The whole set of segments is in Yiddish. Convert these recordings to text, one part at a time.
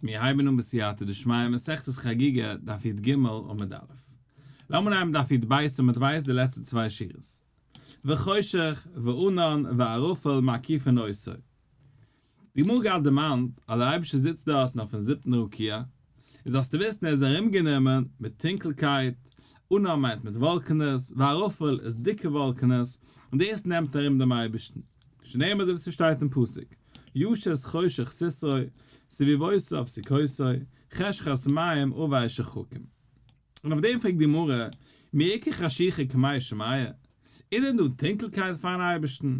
מיר הייבן אן בסייעתא דשמיא מסכת חגיגה דף י"ג עמוד א'. לאמיר אנהייבן דף י"ב עמוד ב' די לעצטע צוויי שורות. וחושך וענן וערפל מקיפין אותו. די גמרא געהאט דערמאנט אז דער אייבערשטער זיצט דארטן אויפן זיבטן רקיע, און זאלסטו וויסן ער איז ארומגענומען מיט טונקלקייט, ענן מיינט מיט וואלקענעס, וערפל איז דיקע וואלקענעס, און דאס נעמט ארום דעם אייבערשטן. שנאמר אזוי ווי ס'שטייט אין פסוק, ישת חושך סתרו, סביבותיו סוכותו, חשכת מים עבי שחקים. און אויף דעם פרעגט די גמרא, מי איכא חשיכה קמי שמיא? איז דען דא טונקלקייט פארן אייבערשטן?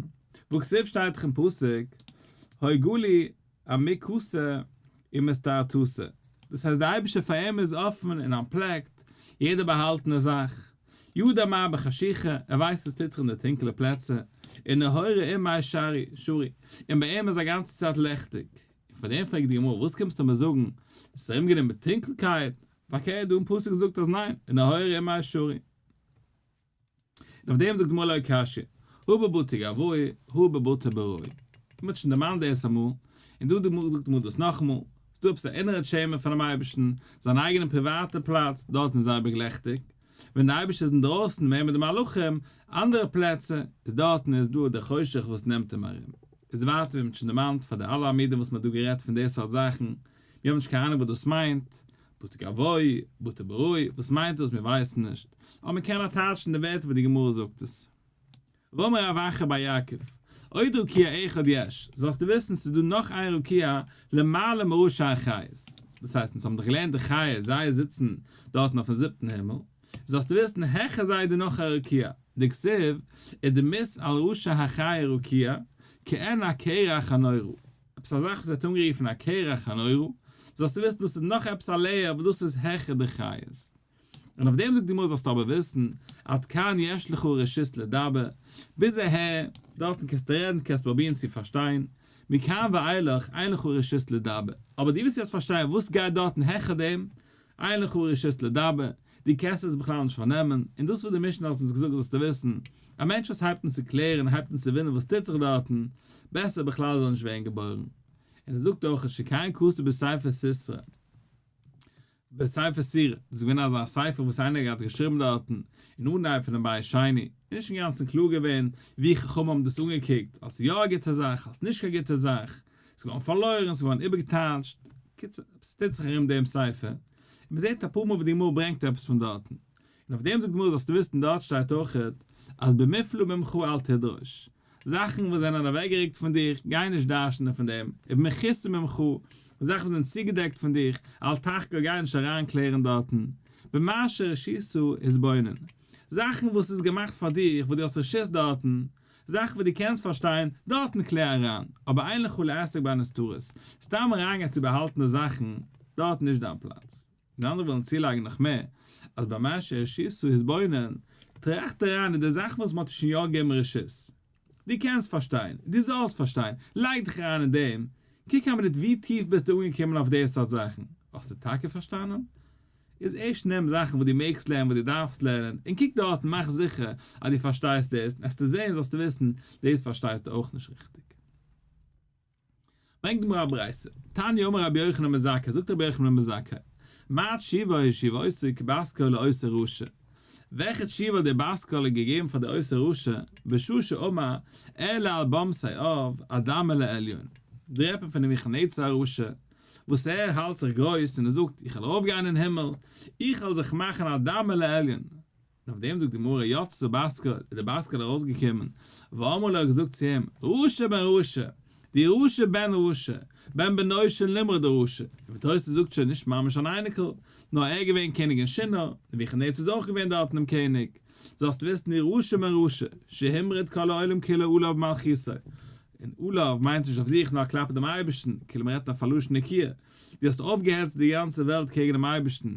והכתיב שטייט דאך אין פסוק, הוי גלי עמיקתא ומסתרתתא, דאס הייסט דער אייבערשטער פאר אים איז אפן און אנטפלעקט יעדע באהאלטענע זאך, ידע מה בחשיכה, ער ווייסט וואס טוט זיך אין די טונקעלע פלעצער, ונהורא עמיה שרי, שרי, און ביי אים איז א גאנצע צייט לעכטיג. און פאר דעם פרעגט די גמרא, וואס קומסטו מיר זאגן, עס איז ארומגענומען מיט טונקלקייט, פארקערט דא אין פסוק זאגט אז ניין, ונהורא עמיה שרי. און אויף דעם זאגט די גמרא לא קשיא, הא בבתי גואי, הא בבתי בראי. מען האט שוין דערמאנט דאס אמאל, און דא זאגט די גמרא דאס נאכאמאל, ס'איז דא עפעס א אינערע chamber פונעם אייבערשטן, זיין אייגענע פריוואטע פלאץ, דארטן איז אייביג לעכטיג, ווען דער אייבערשטער איז אינדרויסן מער מיט די מלאכים, אנדערע פלעצער, איז דארטן איז דא דער חושך וואס נעמט אים ארום. איז ווייטער ווי מען האט שוין דערמאנט פאר די אלע עמודים וואס מען האט דא גערעדט פון די סארט זאכן, מיר האבן נישט קיין אהנונג וואס דאס מיינט, בתי גואי, בתי בראי, וואס מיינט דאס מיר ווייסן נישט, אבער מען קען אטייטשן די ווערטער ווי די גמרא זאגט עס. ואמר רב אחא בר יעקב, עוד רקיע אחד יש, זאלסטו וויסן ס'איז דא נאך איין רקיע למעלה מראשי החיות, דאס הייסט אונז האבן דאך געלערנט די חיות זיי זיצן דארטן אויפן זיבטן הימל, זאלסטו וויסן העכער זיי איז דא נאך א רקיע, דכתיב, ודמות על ראשי החיה רקיע, כעין הקרח הנורא. עפעס א זאך וואס ווערט אנגערופן א קרח הנורא, זאלסטו וויסן דאס איז נאך עפעס א layer וואס דאס איז העכער די חיות. און אויף דעם זאגט די גמרא זאלסטו אבער וויסן, עד כאן יש לך רשות לדבר, ביז אהער, דארטן קענסטו רעדן, קענסט פרובירן צו פארשטיין, מכאן ואילך אין לך רשות לדבר, אבער דו ווילסט יעצט פארשטיין וואס גייט דארטן העכער דעם, אין לך רשות לדבר, דו קענסט עס בכלל נישט פארנעמען, און דאס וואס די משנה האט אונז געזאגט זאלסטו וויסן, א מענטש וואס הייבט אן צו קלערן, הייבט אן צו וואונדערן וואס טוט זיך דארטן, בעסער בכלל זאל נישט ווערן געבוירן. און ער זאגט אויך שכן כתוב בספר סיסרא. בספר סירא, דאס איז געווען אזא ספר וואס איינער האט געשריבן דארטן אין אנהייב פונעם בית שני, נישט אינגאנצן קלאר געווען ווי חכמים האבן דאס אנגעקוקט, אלס יא א גוטע זאך, אלס נישט קיין גוטע זאך, ס'איז געווארן פארלוירן, ס'איז געווארן איבערגעטייטשט, קיצור, עפעס טוט זיך ארום דעם ספר, און מ'זעט אפאר מאל ווי די גמרא ברענגט עפעס פון דארטן, און אויף דעם זאגט די גמרא זאלסטו וויסן דארט שטייט אויכעט אז במופלא ממך אל תדרוש, זאכן וואס זענען אוועקגערוקט פון דיך, גיי נישט דרש'נען פון דעם, ובמכוסה ממך, זאכן וואס זענען צוגעדעקט פון דיך, אל תחקור, גיי נישט אריינקלערן דארטן, במה שרשית התבונן, זאכן וואס איז געמאכט פאר דיך, וואס דו האסט רשות דארטן, זאכן וואס דו קענסט פארשטיין, דארטן קלער אריין, אבער אין לך לעסוק בהנסתרות, סתם אריינגיין צו באהאלטענע זאכן, דארט נישט דיין פלאץ. און אנדערע ווילן צולייגן נאך מער, אז במה שהרשית התבונן, טראכט אריין אין די זאכן וואס מען האט דיר שוין יא געגעבן רשות. דו קענסט פארשטיין, דו זאלסט פארשטיין, לייג דיך אריין אין דעם, קוק א מינוט ווי טיף ביסטו אנגעקומען אויף די סארט זאכן, האסטו טאקע פארשטאנען? איז ערשט נעם זאכן וואס דו מעגסט לערנען וואס דו דארפסט לערנען, און קוק דארטן מאך זיכער אז דו פארשטייסט דאס, און עסטו זען זאלסטו וויסן, דאס פארשטייסטו אויך נישט ריכטיג. ברענגט די גמרא א ברייתא, תניא אמר רבי יוחנן בן זכאי, זאגט רבי יוחנן בן זכאי, מה תשובה השיבותו בת קול לאותו רשע, וועלכע תשובה האט דער בת קול געגעבן פאר די אותו רשע, בשעה שאמר אעלה על במתי עב אדמה לעליון, דא רעדט מען פון נבוכדנצר הרשע, וואס ער האלט זיך גרויס און ער זאגט איך וועל ארויפגיין אין הימל, איך וועל זיך מאכן אדמה לעליון, און אויף דעם זאגט די גמרא יצתה בת קול, איז די בת קול ארויסגעקומען, ואמרה לו האט געזאגט צו אים, רשע בן רשע, דו רשע בן רשע, בן בנו של נמרוד הרשע, און ווי תוס' זאגט שוין נישט ממש אן אייניקל, נאר ער איז געווען קעניג אין שנער, נבוכדנצר איז אויך געווען דארטן דעם קעניג, זאלסט וויסן דו רשע בן רשע, שהמריד כל העולם כולו עליו במלכותו, און עליו מיינט נישט אויף זיך נאר כלפי דעם אייבערשטן, כאילו מען רעדט אויף א לשון נקיה, דו האסט אויפגעהעצט די גאנצע וועלט קעגן דעם אייבערשטן,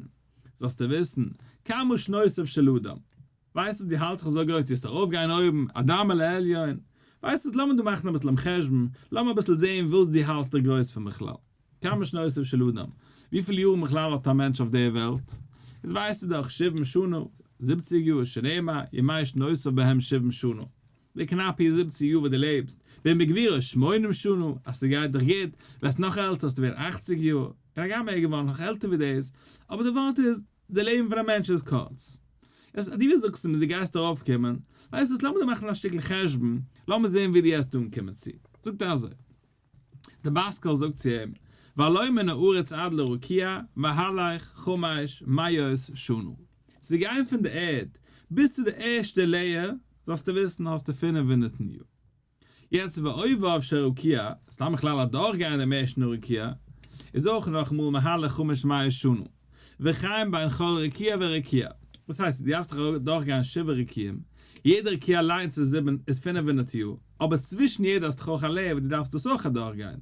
זאלסטו וויסן, כמה שנותיו של אדם. ווייסט וואס דו האלטסט זיך אזוי גרויס, דו וועסט ארויפגיין אויבן, אדמה לעליון. ווייסט וואס, לאמיר דא מאכן אביסל דעם חשבון, לאמיר אביסל זען וואס דו האלטסט דיך גרויס פון בכלל. כמה שנותיו של אדם. וויפיל יארן בכלל האט א מענטש אויף דער וועלט? איז ווייסטו דאך, שבעים שנה, זיבעציג יאר, שנאמר, ימי שנותיו בהם שבעים שנה. די קנאפע זיבעציג יאר וואס דו לעבסט, ואם בגבורות שמונים שנה, אז ס'גייט דיך גוט, וועסט נאך עלטער וועסטו ווערן אכציג יאר, און הגם ער איז געווארן נאך עלטער ווי דאס, אבער די ווארט איז, די לעבן פון א מענטש איז קורץ. יעצט אז דו ווי זאגסט מיר דו גייסט ארויף קומען, ווייסט וואס לאמיר דא מאכן א שטיקל חשבון, לאמיר זען ווי דו העסט אנקומען צו. זאגט ער אזוי. די בת קול זאגט צו אים, והלא מן הארץ עד לרקיע מהלך חמש מאות שנה. צו גיין פון די ערד ביז צו די ערשטע layer, זאלסטו וויסן האסטו 500 יאר. יעצט ועוביו של רקיע, סתם בכלל אדורכגיין דעם ערשטן רקיע, איז אויך נאכאמאל מהלך חמש מאות שנה, וכן בין כל רקיע ורקיע. וואס הייסט, דו דארפסט דאך אדורכגיין שבעה רקיעים, יעדע רקיע אליינס איז זיבן איז 500 יאר, אבער צווישן יעדע האסטו דאך אויך א layer וואס דו דארפסט דאס אויך אדורכגיין.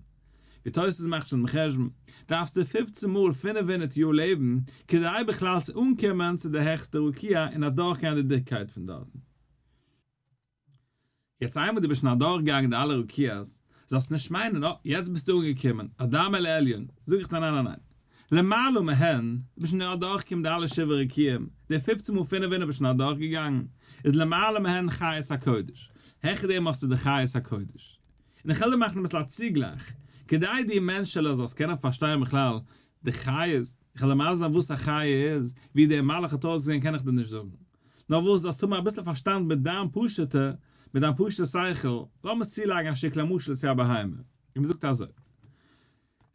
ווי תוס' מאכט שוין דעם חשבון, דארפסטו 15 מאל 500 יאר לעבן, כדי בכלל צו אנקומען צו די העכסטע רקיע און אדורכגיין די דיקקייט פון דארטן. יעצט איינמאל דו ביסט שוין אדורכגעגאנגען די אלע רקיע'ס, זאלסט נישט מיינען, אה, יעצט ביסטו אנגעקומען, אדמה לעליון, זאג איך דיר ניין ניין ניין. למעלה מהן, דו ביסט שוין אדורכגעקומען די אלע שבעה רקיעים, די פופצן מאל פינף הונדערט ביסט שוין אדורכגעגאנגען, איז למעלה מהן חיות הקודש, העכער דעם האסטו די חיות הקודש. און איך וועל דיר מאכן אביסל א צוגלייך, כדי דו מענטשעלע זאלסט קענען פארשטיין בכלל די חיות, איך וועל דיר מסביר זיין וואס א חיה איז, ווי דער מלאך האט אויסגעזען קען איך דיר נישט זאגן. נאר וואס, זאלסט האבן אביסל פארשטאנד מיט דיין פשוטע, מיט דיין פשוטע שכל, לאמיר צולייגן א שטיקל א משל צו א בהמה. און מען זאגט אזוי,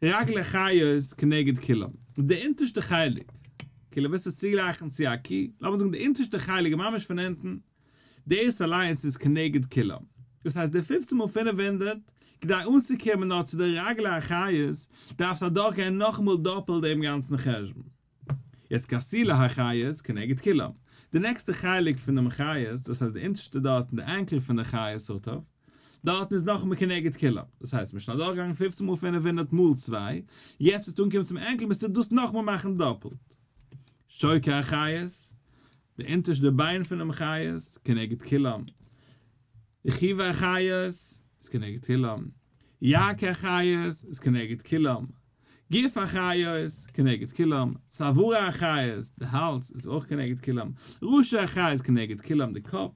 רגלי חיות כנגד כולם, די אונטערשטע חלק, כאילו ווילסט עס צוגלייכן צו א קי, לאמיר זאגן די אונטערשטע חלק ממש פון אונטן, דאס אליינס איז כנגד כולם, דאס הייסט די פופצן מאל 500, כדי אנצוקומען נאר צו די רגלי החיות, דארפסטו אדורכגיין נאכאמאל דאפלט דעם גאנצן חשבון. יעצט כתילי החיות כנגד כולם, די נעקסטע חלק פון דעם חיות, דאס הייסט די אונטערשטע דארטן, די ankle פון די חיות sort of, דארטן איז נאכאמאל כנגד כולם, דאס הייסט מ'איז שוין אדורכגעגאנגען פופצן מאל 500 מאל צוויי, יעצט וועסטו אנקומען צום ankle מוזטו דאס נאכאמאל מאכן דאפלט. שוקי החיות, די אונטערשטע ביין פונעם חיות, כנגד כולם. רכיבי החיות איז כנגד כולם. ירכי החיות איז כנגד כולם. גוף החיות כנגד כולם. צווארי החיות, די האלז, איז אויך כנגד כולם. ראשי החיות כנגד כולם, די קאפ.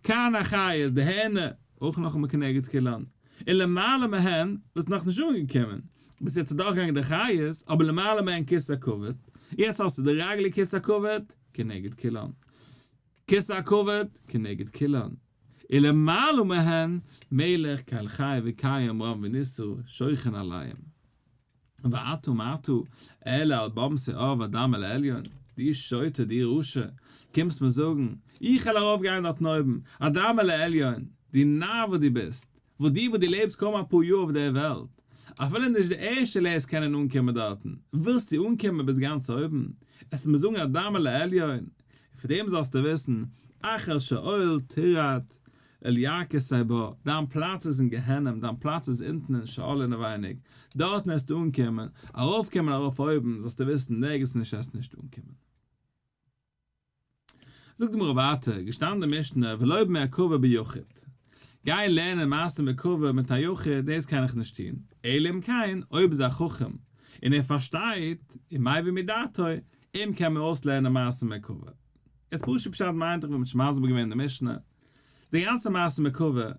קרני החיות, די הערנער, אויך נאכאמאל כנגד כולם. און למעלה מהן, ביסט נאכנישט אנגעקומען. ביסט יעצט אדורכגעגאנגען די חיות, אבער למעלה מהן כסא הכבוד. יעצט האסטו די רגלי כסא הכבוד, כנגד כולן. כסא הכבוד, כנגד כולן. ולמעלה מהן, מלך קל חי וקיים רם ונישא, שוכן עליהם. ואתה מה אתה, אעלה על במתי עב ואדמה לעליון, דו שוטה, דו רשע, קומסט מיר זאגן, איך וועל ארויפגיין דארטן אויבן, אדמה לעליון, דו נאר וואס דו ביסט, וואס דו וואס דו לעבסט קוים אפאר יאר אויף דער וועלט, אפילו נישט די ערשטע layers קענען אנקומען דארטן, ווילסטו אנקומען ביז גאנץ אויבן, עס מיר זאגן אדמה לעליון, און פון דעם זאלסטו וויסן, אך אל שאול תרד אל ירכתי בה, דיין פלאץ איז אין גיהנום, דיין פלאץ איז אונטן אין שאול אינעווייניג, דארטן וועסטו אנקומען, ארויפקומען ארויף אויבן, זאלסטו וויסן, נערגעץ נישט וועסטו נישט אנקומען. זאגט די גמרא ווייטער, געשטאנען די משנה, ולא במרכבה ביחיד. גיי לערנען מעשה מרכבה מיט א יחיד, דאס קען איך נישט טון, אלא אם כן, אויב איז א חכם, און ער פארשטייט, ומבין מדעתו, אים קען מען אויסלערנען מעשה מרכבה. יעצט פשוט פשט מיינט איך ווי מ'האט שוין מסביר געווען אין די משנה, די גאנצע מעשה מרכבה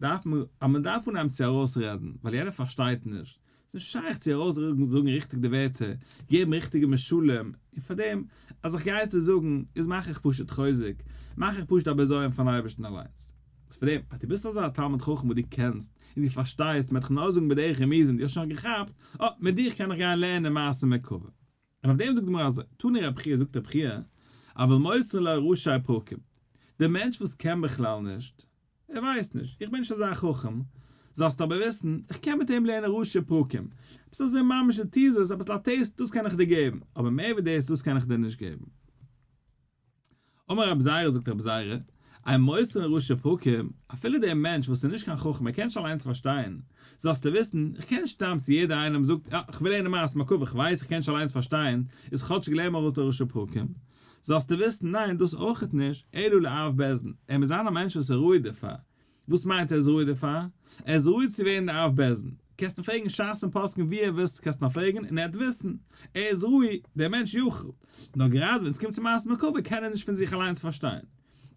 דארף מען, אז מען דארף אנהייבן צו ארויסרעדן, ווייל יענער פארשטייט נישט, ס'איז נישט שייך צו ארויסזאגן ריכטיג די ווערטער, געבן ריכטיגע משלים, און פארדעם אז איך גיי עס דיר זאגן, איז מאך איך פשוט חוזק, מאך איך פשוט א בזיון פארן אייבערשטן אליינס. איז פארדעם אז דו ביסט אזא תלמיד חכם וואס דו קענסט און דו פארשטייסט, מען וועט דיך נאר זאגן בדרך רמיזין, דו האסט שוין געכאפט, אה, מיט דיך קען איך גיין לערנען מעשה מרכבה. און אויף דעם זאגט די גמרא אזוי, תני רב חייא זאגט רב חייא, אבל מוסרין לו ראשי פרקים, דער מענטש וואס קען בכלל נישט, ער ווייסט נישט, איך בין נישט אזא חכם, זאלסטו אבער וויסן, איך קען מיט אים לערנען ראשי פרקים, עפעס אזוי ממש די teasers, אביסל א taste, דאס קען איך דיר געבן, אבער מער ווי דאס, דאס קען איך דיר נישט געבן. אמר רבי זירא, זאגט רבי זירא, אין מוסרין ראשי פרקים, אפילו דער מענטש וואס איז נישט קיין חכם, ער קען נישט אליינס פארשטיין, זאלסטו וויסן, איך קען נישט סתם צו יעדער איינעם זאגט, יא, איך וויל לערנען מעשה מרכבה, איך ווייס איך קען נישט אליינס פארשטיין, איז כאטשיג לערן מיר אויס די ראשי פרקים. זאלסטו וויסן, ניין, דאס אויכעט נישט, אלא לאב בית דין, ער מוז זיין א מענטש וואס איז ראוי דערפאר. וואס מיינט ער איז ראוי דערפאר? ער איז ראוי צו ווערן די אב בית דין. קענסט אים פרעגן ש"ס און פוסקים ווי ער ווילסט, קענסט נאר פרעגן און ער וועט וויסן. ער איז ראוי, דער מענטש יכול. נאר גראדע ווען עס קומט צו מעשה מרכבה קען ער נישט פון זיך אליינס פארשטיין.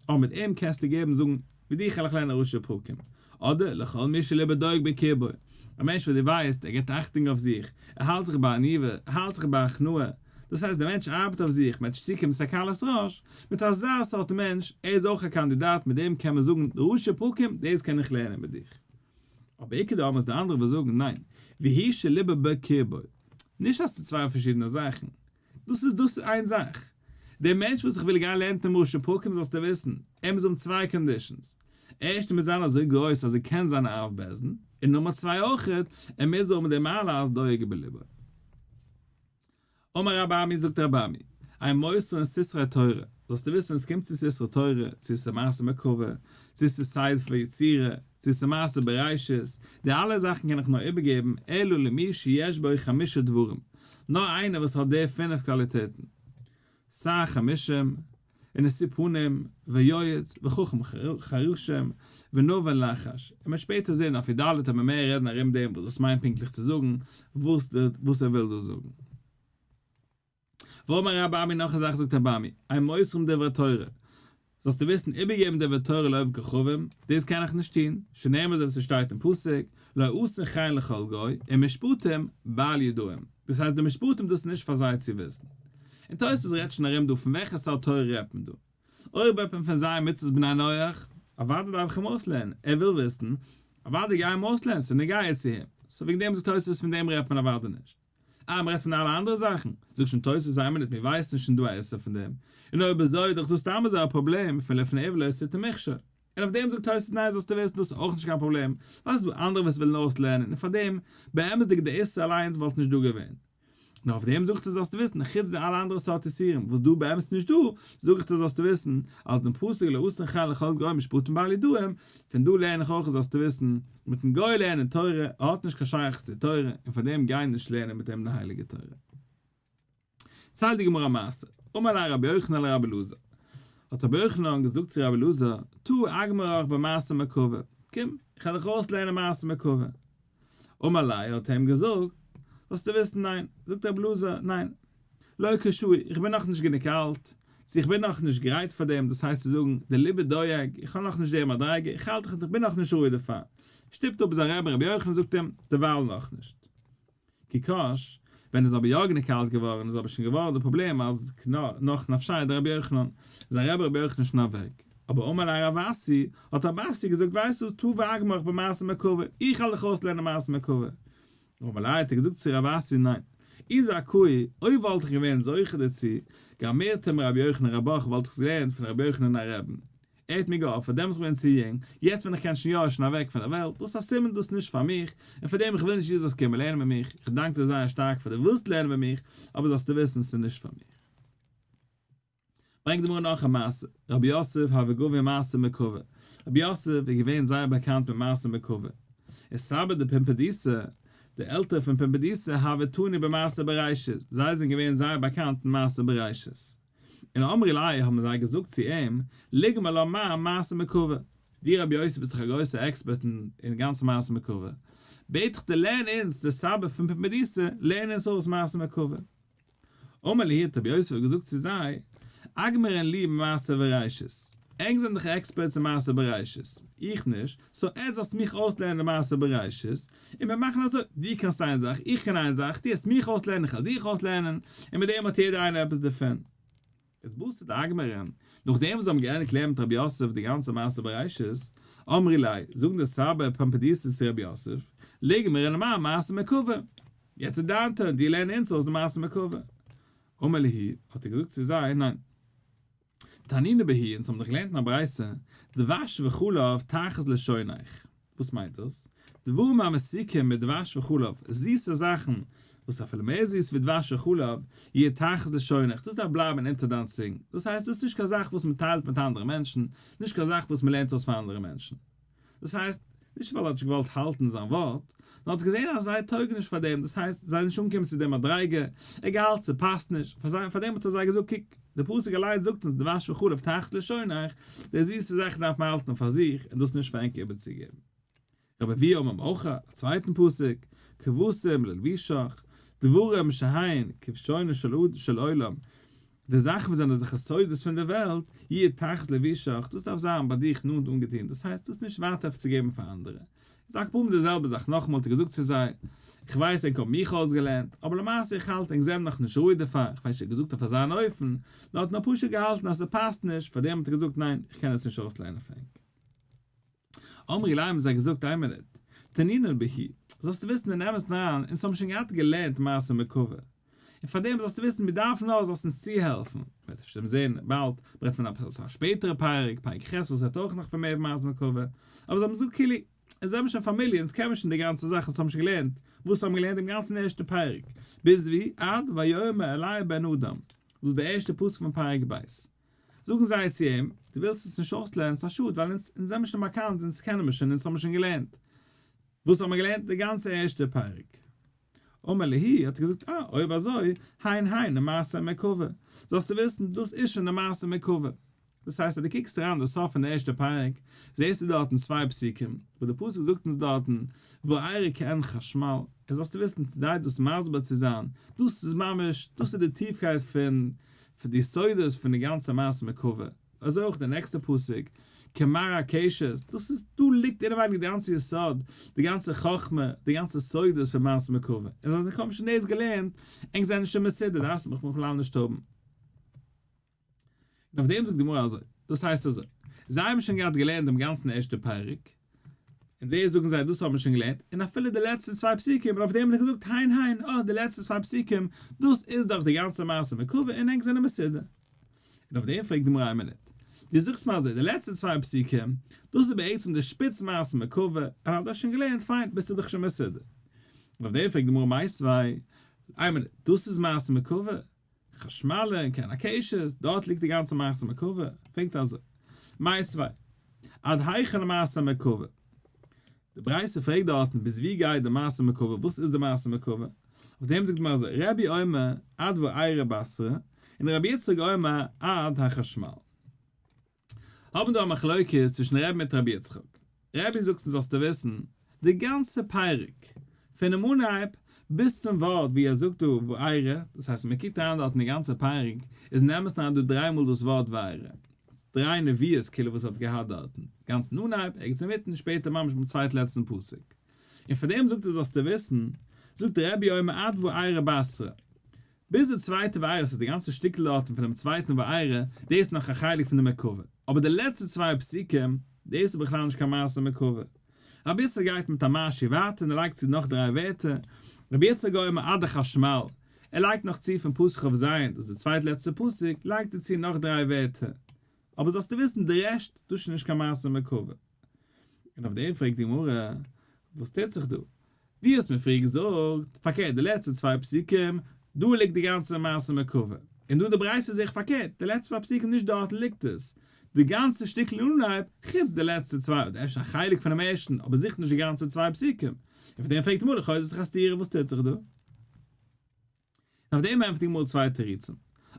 אבער מיט אים קענסטו געבן זאגן. מיט דיך וועל איך לערנען ראשי פרקים. אדער לכל מי שליבו דואג בקרבו, א מענטש וואס דו ווייסט ער געבט אכטונג אויף זיך, ער האלט זיך ביי עניווה, ער האלט זיך ביי הכנעה, דאס הייסט דער מענטש ארבעט אויף זיך, מען וועט נישט צוקומען צו א קלות ראש, מיט אזא סארט מענטש, ער איז אויך א קאנדידאט, מיט דעם קען מען זאגן ראשי פרקים, דאס קען איך לערנען מיט דיך. אבער איכא דאמרי איז די אנדערע וואס זאגן ניין, והוא שליבו בקרבו, נישט אז ס'איז צוויי פארשידענע זאכן, דאס איז דאס איז איין זאך. דער מענטש וואס איך וויל גיין לערנען דעם ראשי פרקים זאלסטו וויסן, ער מוז האבן צוויי conditions. ערשט ער מוז זיין אזוי גרויס אז ער קען זיין א אב בית דין, און נומער צוויי אויכעט, ער מוז האבן די מעלה אז דואג בליבו. אמר רבי אמי זאגט רבי אמי, אין מוסרין סתרי תורה, זאלסטו וויסן ווען עס קומט צו סתרי תורה, צו עס איז מעשה מרכבה, צו עס איז ספר יצירה, צו ס'איז מעשה בראשית, די אלע זאכן קען איך נאר איבערגעבן אלא למי שיש בו חמשה דברים, נאר איינער וואס האט די פינף קוואליטעטן, שר חמשים, ונשוא פנים, ויועץ, וחכם חרשים, ונבון לחש, און מ'וועט שפעטער זען אויף י"ד וועט מען מער רעדן ארום דעם וואס דאס מיינט פונקטליך צו זאגן, וואס ער וויל דא זאגן. ואמר רבי אמי נאך א זאך זאגט רבי אמי, אין מוסרים דברי תורה, זאלסטו וויסן איבערגעבן דברי תורה לעובד כוכבים, דאס קען איך נישט טון, שנאמר אזוי ווי ס'שטייט אין פסוק, לא אתן חן לכל גוי, ומשפטים בל ידעום, דאס הייסט די משפטים דאס איז נישט פאר זיי צו וויסן. און תוספות רעדט שוין ארום דא פון וועלכע סארט תורה רעדט מען דא. אויב רעדט מען פון ז' מצוות בני נח, אוודאי דארף איך אים אויסלערנען, ער וויל וויסן, אוודאי גיי אים אויסלערנען, ס'איז נוגע צו אים, so וועגן דעם זאגט תוספות פון דעם רעדט מען אוודאי נישט. אה, מ'רעדט פון אלע אנדערע זאכן? זאגט שוין תוס' איין מינוט, מיר ווייסן נישט דא א איסור פון דעם, און אויב אזוי איז דאך דא סתם אזוי א פראבלעם פון לפני עור לא תתן מכשול, און אויף דעם זאגט תוס' ניין זאלסטו וויסן דאס איז אויך נישט קיין פראבלעם, ווייל ס'איז דא אנדערע וואס ווילן אויסלערנען און פארדעם, באמת'דיג די איסור אליינס וואלט נישט דא געווען. נאר אויף דעם זאגט ער זאלסטו וויסן חוץ די אלע אנדערע סארט איסורים וואס דא באמת נישט דא, זאג איך דיר זאלסטו וויסן אז דעם פסוק לא אתן חן לכל גוי ומשפטים בל ידעום, פון דא לערן איך אויך זאלסטו וויסן, מיטן גוי לערנען תורה, ער האט נישט קיין שייכות צו תורה, און פאר דעם גיי נישט לערנען מיט אים די הייליגע תורה. ציילט די גמרא א מעשה, אמר ליה רבי יוחנן לרבי אלעזר, האט רבי יוחנן געזאגט צו רבי אלעזר, תא אגמירך במעשה מרכבה, קום, איך וועל דיך אויסלערנען מעשה מרכבה. אמר ליה האט ער אים געזאגט, זאלסטו וויסן ניין, זאגט רבי אלעזר, ניין, לא קשאי, איך בין נאכנישט גענוג אלט, צו איך בין נאכנישט גרייט פאר דעם, דאס הייסט צו זאגן, דליבא דואג, איך האב נאכנישט די מדריגה, איך האלט איך בין נאכנישט ראוי דערפאר. שטופט אפ זיין רבי רבי יוחנן זאגט אים, דערווייל נאכנישט. כי קש, ווען איז אבער יא גענוג אלט געווארן, איז אבער שוין געווארן די פראבלעם אז נח נפשיה דרבי יוחנן, זיין רבי רבי יוחנן איז שוין אוועק. אבער אמר ליה רב אסי, האט רב אסי געזאגט, ווייסט וואס, תא ואגמירך במעשה מרכבה, איך וועל דיך אויסלערנען מעשה מרכבה. אמר ליה האט ער געזאגט צו רב אסי ניין, אי זכאי, אויב וואלט איך געווען זוכה דערצו, גמירתיה מרבי יוחנן רבך וואלט איך עס געלערנט פון רבי יוחנן א רעבן. ער האט מיר געאפערט, דעמאלטס איך געווען צו יונג, יעצט ווען איך קען שוין יא איז שוין אוועק פון דער וועלט, דאס איז א סימן דאס איז נישט פאר מיך, און פאר דעם איך וויל נישט דו זאלסט קומען לערנען מיט מיך, איך דאנק דיר זייער שטארק פאר דו ווילסט לערנען מיט מיך, אבער זאלסטו וויסן ס'איז נישט פאר מיך. ברענגט די גמרא נאך א מעשה, רבי יוסף הוה גבי מעשה מרכבה, רבי יוסף איז געווען זייער באקאנט מיט מעשה מרכבה, און סבא דפומבדיתא, די עלטערע פון פומבדיתא הוו תנו במעשה בראשית, זיי זענען געווען זייער באקאנט אין מעשה בראשית. און אמרי ליה האבן זיי געזאגט צו אים, ליגמר לן מר מעשה מרכבה, דו רבי יוסף ביסט דאך א גרויסער עקספערט אין גאנץ מעשה מרכבה, בעט איך דיר לערן אונז די סבא פון פומבדיתא, לערן אונז אויס מעשה מרכבה. אמר להו האט רבי יוסף געזאגט צו זיי, אגמירן לי במעשה בראשית, ענק זענען דאך experts אין מעשה בראשית, איך נישט, so עטס זאלסט מיך אויסלערנען די מעשה בראשית, און מיר מאכן אזוי, דו קענסט איין זאך, איך קען איין זאך, דו העסט מיך אויסלערנען, איך וועל דיך אויסלערנען, און מיט דעם האט יעדער איינער עפעס דערפון. איז בתר דאגמרן, נאכדעם וואס זיי האבן געענדיגט לערנען מיט רבי יוסף די גאנצע מעשה בראשית, אמרי ליה, זאגן די סבי פומבדיתא צו רבי יוסף, ליגמרן מר מעשה מרכבה, יעצט איז דיין turn, דו לערן אונז אויס די מעשה מרכבה. אמר להו, האט ער געזאגט צו זיי, ניין. תנינא בהו, אונז האבן דאך געלערנט אין א ברייתא, דבש וחלב תחת לשונך. וואס מיינט דאס? דברים המתוקים מדבש וחלב, זיסע זאכן, וואס איז אפילו מער זיס ווי דבש וחלב, יהיה תחת לשונך, דאס דארף בלייבן אונטער דיין צונג. דאס הייסט, דאס איז נישט קיין זאך וואס מען טיילט מיט אנדערע מענטשן, נישט קיין זאך וואס מען לערנט אויס פאר אנדערע מענטשן. דאס הייסט, נישט ווייל ער האט נישט געוואלט האלטן זיין ווארט, נאר האט געזען אז זיי טויגן נישט פאר דעם, דאס הייסט, זיי זענען נישט אנגעקומען צו דער מדריגה, ער האט געהאלטן ס'פאסט נישט, פאר זיי, פאר דעם האט ער זיי געזאגט, קוק, דער פסוק אליין זאגט אונז דבש וחלב תחת לשונך, די זיסע זאכן דארף מען האלטן פאר זיך, און דאס נישט פאר ענק איבערצוגעבן. רבי אבהו אמר אויך א צווייטן פסוק, כבשים ללבושך, דברים שהן כבשונו של עולם. די זאכן וואס זענען אזעלכע סודות פון די וועלט, יהיו תחת לבושך, דאס דארף זיין ביי דיך נאנט אנגעטון, דאס הייסט דאס נישט ווייטער אפצוגעבן פאר אנדערע. איז על כל פנים די זעלבע זאך נאכאמאל האט ער געזאגט צו זיי, איך ווייס ענק האבן מיך אויסגעלערנט, אבער למעשה איך האלט ענק זענען נאך נישט ראוי דערפאר, איך ווייס נישט ער האט געזאגט אויף אזא אופן, נאר האט נאר פשוט געהאלטן אז ס'פאסט נישט, פארדעם האט ער געזאגט ניין, איך קען עס נישט אויסלערנען פאר ענק. אמרו ליה האבן זיי געזאגט איין מינוט, תנינן בהו, זאלסטו וויסן אין אמת'ן אריין, אונז האבן שוין געהאט געלערנט מעשה מרכבה, און פאר דעם זאלסטו וויסן מיר דארפן נאר זאלסט אונז צוהעלפן, מ'וועט אפשר זען באלד, מ'רעדט פון א שפעטערע פרק, פרק ח' וואס רעדט אויך נאך פון מער מעשה מרכבה, אבער זיי האבן געזאגט כאילו, אונז זעמיר שוין familiar, אונז קען מיר שוין די גאנצע זאך, אונז האבן שוין געלערנט, וואס האבן מיר געלערנט דעם גאנצן ערשטן פרק, ביז ווי, עד ויאמר אלי בן אדם, דאס איז דער ערשטער פסוק פון פרק ב'. זאגן זיי צו אים, דו ווילסט עס נישט אויסלערנען, ס'איז א שאד, ווייל אונז אונז זעמיר שוין באקאנט, אונז קענען מיר שוין, אונז האבן שוין געלערנט. וואס האבן מיר געלערנט? די גאנצע ערשטע פרק. אמר להו, האט ער געזאגט, אה, אויב אזוי, הן הן למעשה מרכבה, זאלסטו וויסן, דאס איז שוין די מעשה מרכבה. דאס הייסט אז דו קוקסט אריין די סוף פון די ערשטע פרק, זעסטו דארטן צוויי פסוקים, וואס די פסוק זאגט אונז דארטן, וארא כעין חשמל, און זאלסטו וויסן, כדי דאס מסביר צו זיין, דאס איז ממש, דאס איז די טיפקייט פון פון די יסודות פון די גאנצע מעשה מרכבה, אזוי אויך די נעקסטע פסוק, כמראה הקשת, דאס איז, דא ליגט אינעווייניג די גאנצע יסוד, די גאנצע חכמה, די גאנצע סודות פון מעשה מרכבה, און זיי האבן שוין דאס געלערנט, ענק זענען שוין מסודר, דארפסט מיך בכלל נישט האבן. און אויף דעם זאגט די גמרא אזוי, דאס הייסט אזוי, זיי האבן שוין געהאט געלערנט דעם גאנצן ערשטע פרק, און דאס זאגן זיי דאס האבן מיר שוין געלערנט, און אפילו די לעצטע צוויי פסוקים, און אויף דעם האט ער געזאגט הן הן, אה, די לעצטע צוויי פסוקים, דאס איז דאך די גאנצע מעשה מרכבה און ענק זענען מסודר. און אויף דעם פרעגט די גמרא איין מינוט, דו זאגסט מיר אזוי, די לעצטע צוויי פסוקים, דאס איז בעצם די שפיץ מעשה מרכבה, און האסט דאס שוין געלערנט, פיין, ביסטו דאך שוין מסודר. און אויף דעם פרעגט די גמרא מיתיבי, איין מינוט, דאס איז מעשה מרכבה? חשמל און כעין הקשת, דארט ליגט די גאנצע מעשה מרכבה, פונקט אזוי. מיתיבי, עד היכן למעשה מרכבה? די ברייתא פרעגט דארטן ביז ווי גייט די מעשה מרכבה, וואס איז די מעשה מרכבה? אויף דעם זאגט די גמרא אזוי, רבי אומר עד וארא בתרא, און רבי יצחק אומר עד החשמל. האבן דא א מחלוקת צווישן רבי מיט רבי יצחק. רבי זאגט אונז זאלסטו וויסן, די גאנצע פרק, פונעם אנהייב ביז צום ווארט ווי ער זאגט דא וארא, דאס הייסט מען קוקט אריין דארט אין די גאנצע פרק, איז אין אמת'ן אריין דא דריי מאל דאס ווארט וארא, דריי נביאות כאילו וואס ער האט געהאט דארטן, גאנץ אין אנהייב, ערגעץ אינמיטן, שפעטער ממש ביים צווייט לעצטן פסוק. און פאר דעם זאגט ער זאלסטו וויסן, זאגט רבי אומר עד וארא בתרא, ביז די צווייטע וארא, ס'איז די גאנצע שטיקל דארטן פונעם צווייטן וארא, דאס איז נאך א חלק פון די מרכבה, אבער די לעצטע צוויי פסוקים, דאס איז בכלל נישט קיין מעשה מרכבה. רבי יצחק גייט מיט א משהו ווייטער און ער לייגט צו נאך דריי ווערטער, רבי יצחק אומר עד החשמל, ער לייגט נאך צו פון פסוק כ"ז, דאס איז די צווייט לעצטע פסוק, לייגט ער צו נאך דריי ווערטער. אבער זאלסטו וויסן די רעשט, דאס איז נישט קיין מעשה מרכבה. און אויף דעם פרעגט די גמרא, וואס טוט זיך דא? דו האסט מיר פריער געזאגט פארקערט די לעצטע צוויי פסוקים, דא ליגט די גאנצע מעשה מרכבה, און דא די ברייתא זעה איך פארקערט, די לעצטע צוויי פסוקים נישט דארט ליגט עס, די גאנצע שטיקל אין אנהייב, חוץ די לעצטע צוויי אדער אפשר א חלק פונעם ערשטן, אבער זיכער נישט די גאנצע צוויי פסוקים, און פון דעם פרעגט די גמרא לכאורה איז עס דאך א סתירה וואס טוט זיך דא? און אויף דעם ענטפערט די גמרא צוויי תירוצים,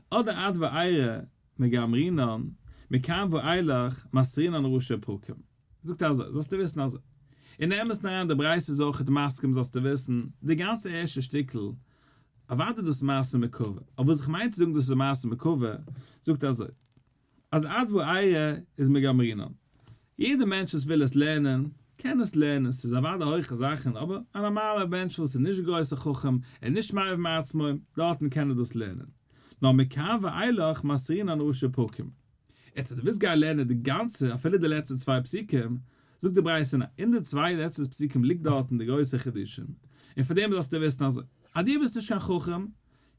אדער עד וארא מגמרינן, מכאן ואילך מתרינן ראשי פרקים. זאגט ער אזוי, זאלסטו וויסן אזוי, אין אמת'ן אריין די ברייתא איז אויכעט מסכים זאלסטו וויסן, די גאנצע ערשטע שטיקל, אוודאי דאס מעשה מרכבה, אבער וואס איך מיין צו זאגן דאס איז מעשה מרכבה, זאגט ער אזוי, אז עד וארא איז מגמרינן. יעדער מענטש וואס וויל עס לערנען, קען עס לערנען, ס'איז אוודאי הויכע זאכן, אבער א נארמאלער מענטש וואס איז נישט גרויסער חכם, און נישט מבין מעצמו, דארטן קען ער דאס לערנען. נאר מכאן ואילך מתרינן ראשי פרקים. יעצט אז דו ווילסט גיין לערנען די גאנצע, אפילו די לעצטע צוויי פסוקים, זאגט די ברייתא ניין, אין די צוויי לעצטע פסוקים ליגט דארטן די גרויסע חידושים, און פאר דעם זאלסטו וויסן אזוי, אז דו ביסט נישט קיין חכם,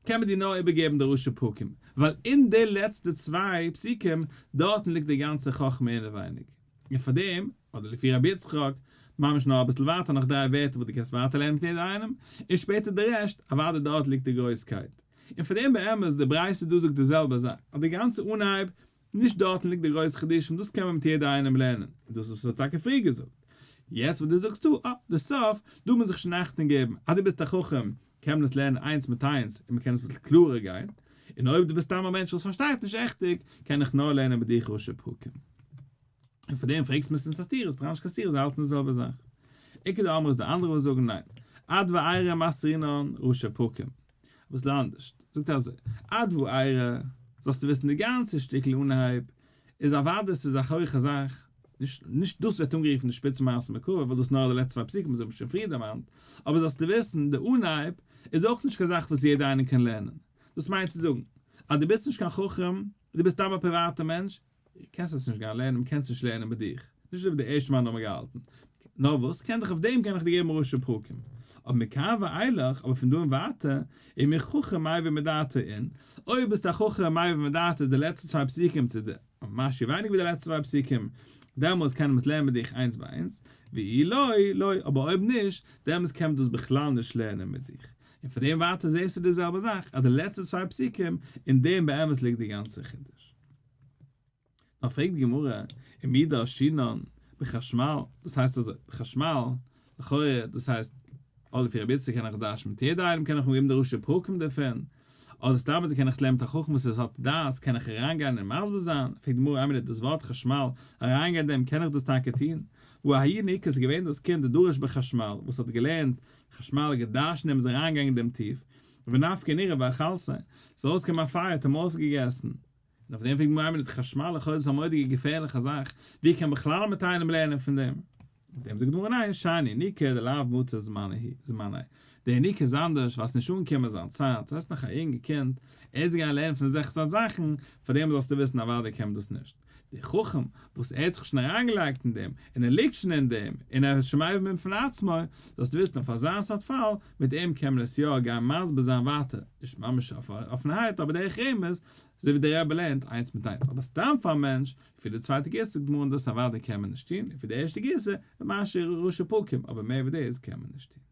קען מען דיר נאר איבערגעבן די ראשי פרקים, ווייל אין די לעצטע צוויי פסוקים, דארטן ליגט די גאנצע חכמה אינעווייניג. און פאר דעם, אדער לפי רבי יצחק, ממש נאר אביסל ווייטער נאך דריי ווערטער וואס דו קענסט ווייטער לערנען מיט יעדער איינעם, און שפעטער די רעשט, אוודאי דארט ליגט די גרויסקייט. און פאר דעם באמת, די ברייתא דא זאגט די זעלבע זאך, אז די גאנצע אנהייב נישט דארטן ליגט די גרויסע חידושים, דאס קען מען מיט יעדער איינעם לערנען, און דאס וואס ער האט טאקע פריער געזאגט. יעצט וואס דו זאגסט דא, אה, די סוף, דא מוז איך שוין אכטונג געבן, אז דו ביסט א חכם, קען מען עס לערנען איינס מיט איינס, און מען קען עס אביסל קלארער גיין, און אויב דו ביסט סתם א מענטש וואס פארשטייט נישט עכטיג, קען איך נאר לערנען מיט דיך ראשי פרקים. און פאר דעם פרעגסט מיר ס'איז א סתירה, ס'איז בכלל נישט קיין סתירה, זיי האלטן די זעלבע זאך. איכא דאמרי איז די אנדערע וואס זאגן ניין, עד וארא מתרינן ראשי פרקים. אביסל אנדערשט, זאגט ער אזוי, עד וארא. זאלסטו וויסן די גאנצע שטיקל אנהייב איז אוודאי ס'איז א הויכע זאך, נישט נישט דאס ווערט אנגערופן די שפיץ מעשה מרכבה ווייל דאס איז נאר די לעצטע צוויי פסוקים וואס מיר האבן שוין פריער דערמאנט, אבער זאלסטו וויסן די אנהייב איז אויך נישט קיין זאך וואס יעדער איינער קען לערנען, דאס מיינט צו זאגן אז דו ביסט נישט קיין חכם, דו ביסט סתם א פריוואטער מענטש, קענסט עס נישט גיין לערנען, מ'קען עס נישט לערנען מיט דיך, נישט אזוי ווי די ערשטע מאן האבן געהאלטן, נאר וואס, קען דיך אויף דעם קען איך דיר געבן ראשי פרקים, אבער מכאן ואילך, אבער פון דא און ווייטער, ומי חכם מבין מדעתו אין, אויב ביסטו א חכם מבין מדעתו איז די לעצטע צוויי פסוקים צו די, משהו ווייניגער ווי די לעצטע צוויי פסוקים, דעמאלס קען מען עס לערנען מיט דיך איינס ביי איינס, ואי לא, לא, אבער אויב נישט, דעמאלס קען מען דאס בכלל נישט לערנען מיט דיך. און פון דעם ווייטער זעסטו די זעלבע זאך, אז די לעצטע צוויי פסוקים, אין דעם באמת ליגט די גאנצע חידוש. נאר פרעגט די גמרא, ומי דרשינן בחשמל, דאס הייסט אזוי, בחשמל, לכאורה, דאס הייסט, אדער לפי רבי יצחק קען איך דרש'ן מיט יעדע איינעם קען איך געבן די ראשי פרקים דערפון, אדער סתם אזוי קען איך לערנען מיט א חכם וואס עס האט דעת קען איך אריינגיין און מסביר זיין, פרעגט די גמרא איין מינוט דאס ווארט חשמל, אריינגיין אין דעם קען איך דאס טאקע טון? והא ההוא ינוקא איז געווען דאס קינד דדריש בחשמל וואס האט געלערנט חשמל געדרש'נט דעם איז אריינגעגאנגען אין דעם טיף, ונפקא נורא ואכלתיה, ס'איז ארויסגעקומען א פייער האט אים אויסגעגעסן. און אויף דעם פרעגט די גמרא איין מינוט חשמל לכאורה איז א מורא'דיגע געפערליכע זאך, ווי קען בכלל מיט איינעם לערנען פון דעם? אויף דעם זאגט די גמרא ניין, שאני ינוקא דלאו מטא זמניה, דער ינוקא איז אנדערש ווייל ס'איז נישט אנגעקומען זיין צייט, ס'הייסט נאך א יונגע קינד, ער איז געגאנגען לערנען פון אזעלכע סארט זאכן, פאר דעם זאלסטו וויסן אוודאי קען מען דאס נישט. דער חכם וואס ער האט זיך שוין אריינגעלייגט אין דעם, און ער ליגט שוין אין דעם, און ער איז שוין מבין בפני עצמו, זאלסטו וויסן אויף אזא סארט פאל, מיט אים קען מען עס יא גיין מסביר זיין ווייטער, נישט ממש אפענערהייט אבער דרך רמז, אזוי ווי דער רבי לערנט איינס מיט איינס, אבער סתם פאר א מענטש, לפי די צווייטע גירסא זאגט גמרא דאס אוודאי קען מען נישט טון, לפי די ערשטע גירסא, משהו ראשי פרקים, אבער מער ווי דאס קען מען נישט טון.